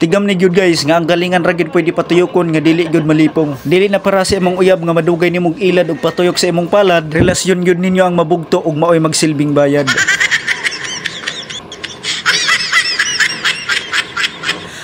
Tigam ni gyud guys nga ang galingan ra gyud pwede patuyokon nga dili gyud malipong. Dili na para sa imong uyab nga madugay nimong ilad og patuyok sa imong palad, relasyon gyud ninyo ang mabugto ug maoy magsilbing bayad.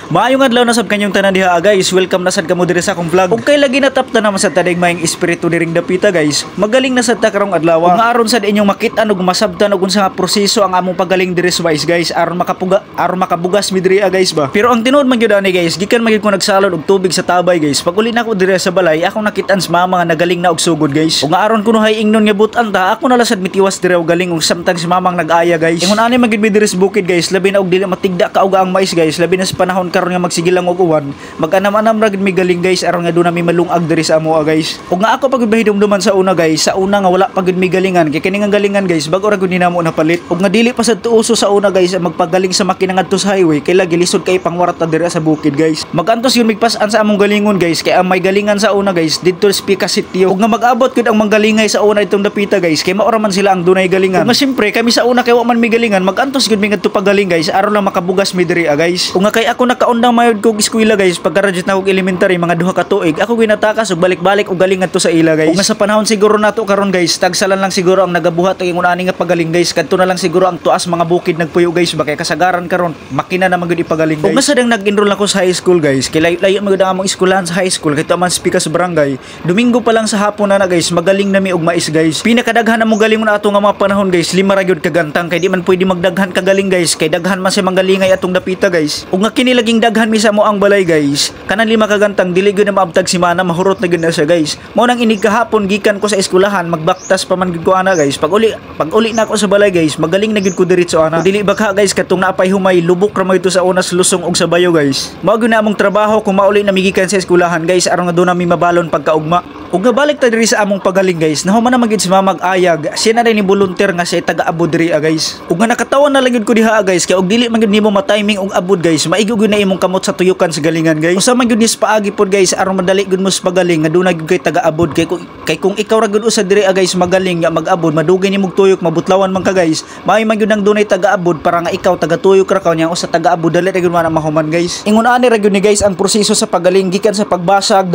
Maayong adlaw na sab kanyong tanan diha guys. Welcome na sad kamo diri sa akong vlog. Ug kay lagi natapta naman sa tadig maayong espiritu diring dapita guys. Magaling na sad ta karong adlaw. Ug nga aron sad inyong makit-an ug masabtan og unsa nga proseso ang among pagaling diri sa mais guys aron makapuga aron makabugas mi diri guys ba. Pero ang tinuod man gyud ani guys, gikan man gyud ko nagsalod og tubig sa tabay guys. Pag uli nako diri sa balay, akong nakit-an sa mama nga nagaling na og sugod guys. Ug nga aron kunuhay ingnon nga butan ta, ako na lang sad mitiwas diri og galing ug samtang si mamang nag-aya guys. Ingon ani man gyud mi diri sa bukid guys, labi na og dili matigda kauga ang mais guys, labi na sa panahon karon nga magsigilang og uwan, mag-anam-anam ra gid mi galing guys aron nga doon mi malungag diri sa amoa guys. Ug nga ako pag bahidumduman sa una guys, sa una nga wala pa gid mi galingan kay kini nga galingan guys, bag-o ra gud ni namo napalit. Ug nga dili pa sad tuuso sa una guys ang magpagaling sa makina ngadto sa highway kay lagi lisod kay pangwarat ta diri sa bukid guys. Magantos yun migpas-an sa among galingon guys kay ang may galingan sa una guys didto sa Pika Sitio. Ug nga mag-abot gud ang manggalingay sa una itong dapita guys kay maora man sila ang dunay galingan. Ug nga siyempre kami sa una kay wa man mi galingan, magantos gud mi ngadto pagaling guys aron lang makabugas mi diri guys. Ug nga kay ako nakaundang mayod kog eskwela guys, pagka-graduate na kog elementary mga 2 ka tuig, ako ginatakas og balik-balik og galing ngadto sa ila guys. Ug nga sa panahon siguro nato karon guys, tagsalan lang siguro ang nagabuhat og ingon ani nga pagaling guys, kadto na lang siguro ang tuas mga bukid nagpuyo guys ba kay kasagaran karon makina na man gud ipagaling guys. Ug nga sadang nag-enroll ako sa high school guys, kay layo-layo man gud ang among eskwelahan sa high school kay tuwa man sa Pikas Barangay. Domingo pa lang sa hapon na guys, magaling na mi og mais guys. Pinakadaghan na mo galing na ato nga mga panahon guys, 5 ra gyud kagantang kay di man pwede magdaghan kagaling guys, kay daghan man sa manggalingay atong dapita guys. Ug nga kini laging daghan mi sa mo ang balay guys, kanan 5 kagantang dili gyud na maabtag si mana, mahurot na gyud na siya guys. Mao nang inig kahapon gikan ko sa eskwelahan, magbaktas pa man gyud ko ana guys. Pag uli na ako sa balay guys, magaling na gyud ko diretso ana. Kung dili ba ka guys katong naapay humay, lubok ra mo ito sa unas lusong og sa bayo guys. Mao gyud na among trabaho kung mauli na migikan sa eskwelahan guys aron nga doon nami mabalon pagkaugma. Ug nga balik ta diri sa among pagaling guys, nahuman na man gyud si mamag ayag, siya na rin ni volunteer nga siya taga-abod diri guys. Ug nga nakatawa na lang gyud ko diha guys, kay og dili man gyud nimo ma-timing og abod guys, maigo gyud na imong kamot sa tuyukan sa galingan guys. Usa man gyud ni sa paagi pod guys aron madali gyud mo sa pagaling nga duna gyud kay taga-abod kay kung ikaw ra gyud usa diri guys magaling nga mag-abod, madugay nimog tuyok, mabutlawan man ka guys. Maayo man gyud ang dunay taga-abod para nga ikaw taga-tuyok ra ka nya usa taga-abod dali ra gyud man mahuman guys. Ingon ani ra gyud ni guys ang proseso sa pagaling gikan sa pagbasag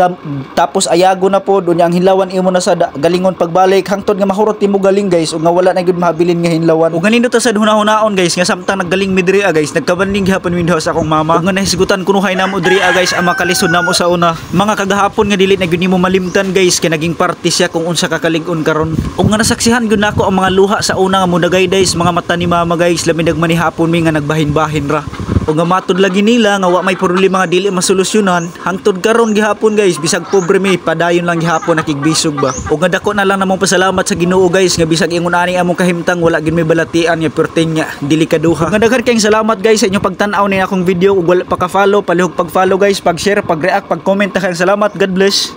tapos ayago na pod unya ang hinlawan imo na sa galingon pagbalik hangtod nga mahurot nimo galing guys ug nga wala na gyud mahabilin nga hinlawan. Ug nganindot ta sad hunahunaon guys nga samtang naggaling mi diri guys, nagkabanding gihapon mi sa akong mama. Ug nga nahisgutan kunuhay namo diri guys ang makalisod namo sa una. Mga kagahapon nga dili na gyud nimo malimtan guys kay naging parte siya kung unsa ka kalig-on karon. Ug nga nasaksihan gyud nako ang mga luha sa una nga mudagayday sa mga mata ni mama guys, labi nagmanihapon mi nga nagbahin-bahin ra. Ug nga matud lagi nila nga wa may problema nga dili masolusyonan hangtod karon gihapon guys, bisag pobre mi padayon lang gihapon nakigbisog ba. Ug nga dako na lang namong pasalamat sa Ginoo guys nga bisag ingon ani among kahimtang wala gid may balatian nga perting nga dili kaduha. Ug nga daghan kayong salamat guys sa inyong pagtan-aw ni akong video. Ug wala pa ka-follow, palihog pag-follow guys, pag-share, pag-react, pag-comment. Daghang salamat. God bless.